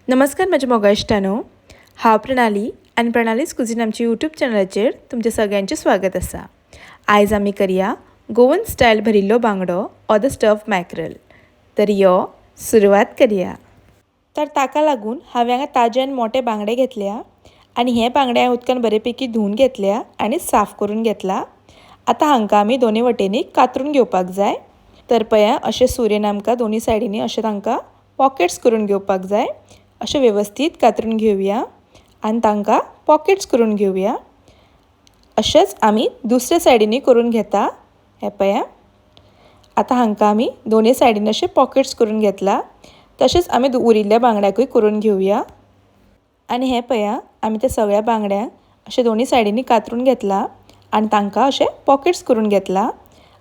नमस्कार म्हज्या मोगा इश्टांनो, हांव प्रणाली आनी प्रणालीज कुझीन आमच्या यूट्यूब चॅनलाचेर तुमचें सगळ्यांचें स्वागत आसा. आयज आमी करया गोवन स्टायल भरिल्लो बांगडो ऑर the stuff मॅकरल. तर यो सुरवात करया. तर ताका लागून हांवें हांगा ताजे आनी मोटे बांगडे घेतल्या आनी हे बांगडे हांवें उदकान बरेपैकी धुवन घेतल्या आनी साफ करून घेतला. आतां हांकां आमी दोनूय वटेनी कातरून घेवपाक जाय. तर पळया अशें सुरयेन आमकां दोनूय सायडींनी अशें तांकां पॉकेट्स करून घेवपाक जाय. अशें वेवस्थीत कातरून घेवया आनी तांकां पॉकेट्स करून घेवया. अशेंच आमी दुसऱ्या सायडीनूय करून घेता. हें पळया, आतां हांकां आमी दोनूय सायडीन अशे पॉकेट्स करून घेतला. तशेंच आमी उरिल्ल्या बांगड्याकूय करून घेवया. आनी हें पळया, आमी त्या सगळ्या बांगड्यांक अशे दोनूय सायडींनी कातरून घेतला आनी तांकां अशे पॉकेट्स करून घेतला.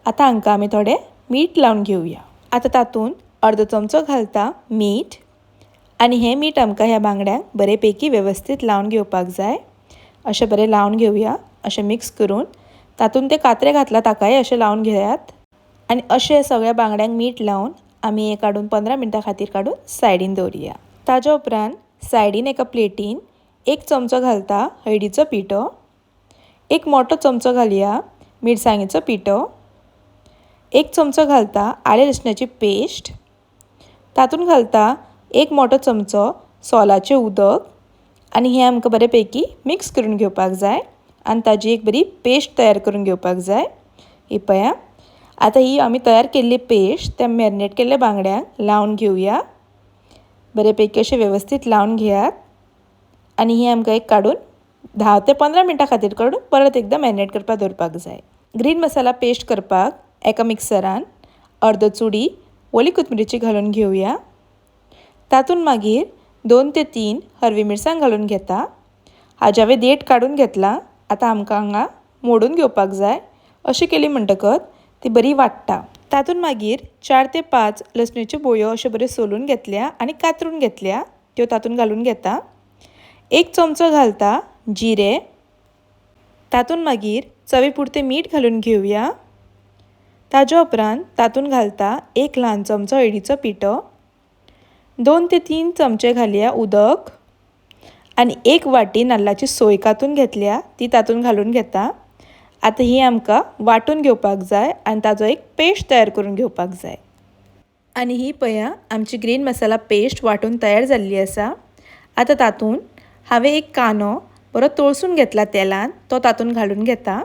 आतां हांकां आमी थोडें मीठ लावन घेवया. आतां तातूंत अर्दो चमचो घालता मीठ आनी हें मीठ आमकां ह्या बांगड्यांक बरेपैकी वेवस्थीत लावन घेवपाक जाय. अशें बरें लावन घेवया, अशें मिक्स करून तातूंत ते कात्रे घातला ताकाय अशें लावन घेयात. आनी अशें सगळ्या बांगड्यांक मीठ लावन आमी हें काडून 15 मिनटां खातीर काडून सायडीन दवरुया. ताज्या उपरांत सायडीन एका प्लेटीन एक चमचो घालता हळदीचो पिठो, एक मोटो चमचो घालया मिरसांगेचो पिठो, एक चमचो घालता आलें लसणाची पेस्ट, तातूंत घालता एक मोटो चमचो सोलाचें उदक आनी हें आमकां बरेपैकी मिक्स करून घेवपाक जाय आनी ताजी एक बरी पेस्ट तयार करून घेवपाक जाय. ही पळया, आतां ही आमी तयार केल्ली पेस्ट त्या मॅरिनेट केल्ल्या बांगड्यांक लावन घेवया. बरेपैकी अशें वेवस्थीत लावन घेयात आनी हें आमकां एक काडून 10 ते 15 मिनटां खातीर काडून परत एकदां मॅरिनेट करपाक दवरपाक जाय. ग्रीन मसाला पेस्ट करपाक एका मिक्सरान अर्दो चुडी ओली कोथमिरीची घालून घेवया. तातूंत मागीर 2 ते 3 हरवी मिरसांग घालून घेता. हाज्या हांवें देठ काडून घेतला. आतां आमकां हांगा मोडून घेवपाक जाय. अशें केली म्हणटकच ती बरी वाडटा. तातूंत मागीर 4 ते 5 लसणीच्यो बोयो अश्यो बऱ्यो सोलून घेतल्या आनी कातरून घेतल्या, त्यो तातूंत घालून घेता. एक चमचो घालता जिरे, तातूंत मागीर चवी पुरतें मीठ घालून घेवया. ताज्या उपरांत तातूंत घालता एक ल्हान चमचो हळदीचो पिठो, 2 ते 3 चमचे घालया उदक आनी एक वाटी नाल्लाची सोय कातून घेतल्या ती तातूंत घालून घेता. आतां ही आमकां वांटून घेवपाक जाय आनी ताजो एक पेस्ट तयार करून घेवपाक जाय. आनी ही पळया आमची ग्रीन मसाला पेस्ट वांटून तयार जाल्ली आसा. आतां तातूंत हांवें एक कांदो बरो तळसून घेतला तेलान, तो तातूंत घालून घेता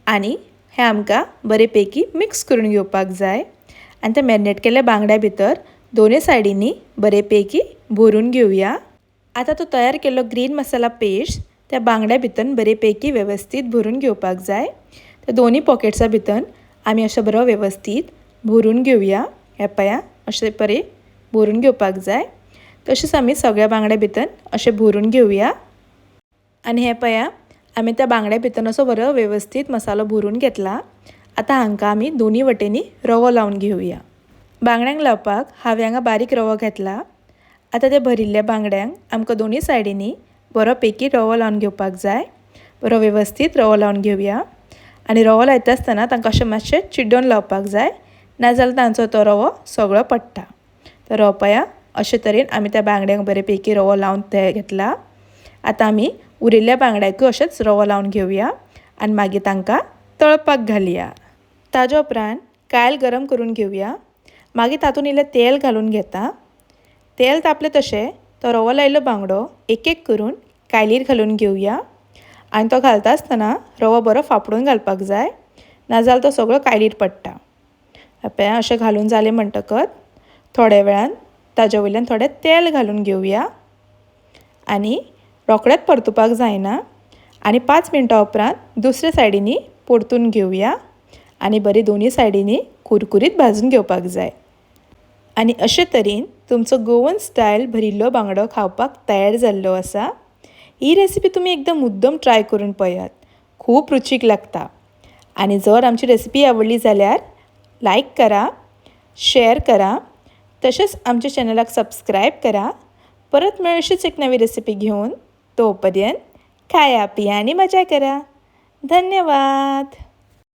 आनी हें आमकां बरेपैकी मिक्स करून घेवपाक जाय. आनी ते मॅरिनेट केल्ल्या बांगड्या भितर दोनूय सायडींनी बरेपैकी भरून घेवया. आतां तो तयार केल्लो ग्रीन मसाला पेस्ट त्या बांगड्या भितर बरेपैकी वेवस्थीत भरून घेवपाक जाय. त्या दोनूय पॉकेट्सां भितर आमी अशें बरो वेवस्थीत भरून घेवया. हें पळया, अशें बरें भरून घेवपाक जाय. तशेंच आमी सगळ्या बांगड्या भितर अशें भरून घेवया. आनी हें पळया, आमी त्या बांगड्या भितर असो बरो वेवस्थीत मसालो भरून घेतला. आतां हांकां आमी दोनूय वटेनी रवो लावन घेवया. बांगड्यांक लावपाक हांवें हांगा बारीक रवो घेतला. आतां ते भरिल्ल्या बांगड्यांक आमकां दोनूय सायडींनी बरो पैकी रवो लावन घेवपाक जाय. बरो वेवस्थीत रवो लावन घेवया. आनी रवो लायता आसतना तांकां अशें मातशें चिड्डोवन लावपाक जाय, नाजाल्यार तांचो तो रवो सगळो पडटा. तर रवो पळया, अशे तरेन आमी त्या बांगड्यांक बरे पैकी रवो लावन घेतला. आतां आमी उरिल्ल्या बांगड्याकूय अशेंच रवो लावन घेवया आनी मागीर तांकां तळपाक घालया. ताज्या उपरांत कायल गरम करून घेवया. मागीर तातूंत इल्लें तेल घालून घेता. तेल तापलें तशें तो रवो लायिल्लो बांगडो एक एक करून कायलीर घालून घेवया. आनी तो घालता आसतना रवो बरो फापडून घालपाक जाय, नाजाल्यार तो सगळो कायलीर पडटा. पळया, अशें घालून जालें म्हणटकच थोड्या वेळान ताज्या वयल्यान थोडें तेल घालून घेवया आनी रोखडेंच परतुपाक जायना. आनी 5 मिनटां उपरांत दुसऱ्या सायडींनी परतून घेवया आनी बरी दोनूय सायडींनी कुरकुरीत भाजून घेवपाक जाय. आनी अशे तरेन तुमचो गोवन स्टायल भरिल्लो बांगडो खावपाक तयार जाल्लो आसा. ही रेसिपी तुमी एकदम मुद्दम ट्राय करून पळयात, खूब रुचीक लागता. आनी जर आमची रेसिपी आवडली जाल्यार लायक करा, शेअर करा, तशेंच आमच्या चॅनलाक सबस्क्रायब करा. परत मेळ अशीच एक नवी रेसिपी घेवन. तो पर्यंत खाया पिया आनी मजा करा. धन्यवाद.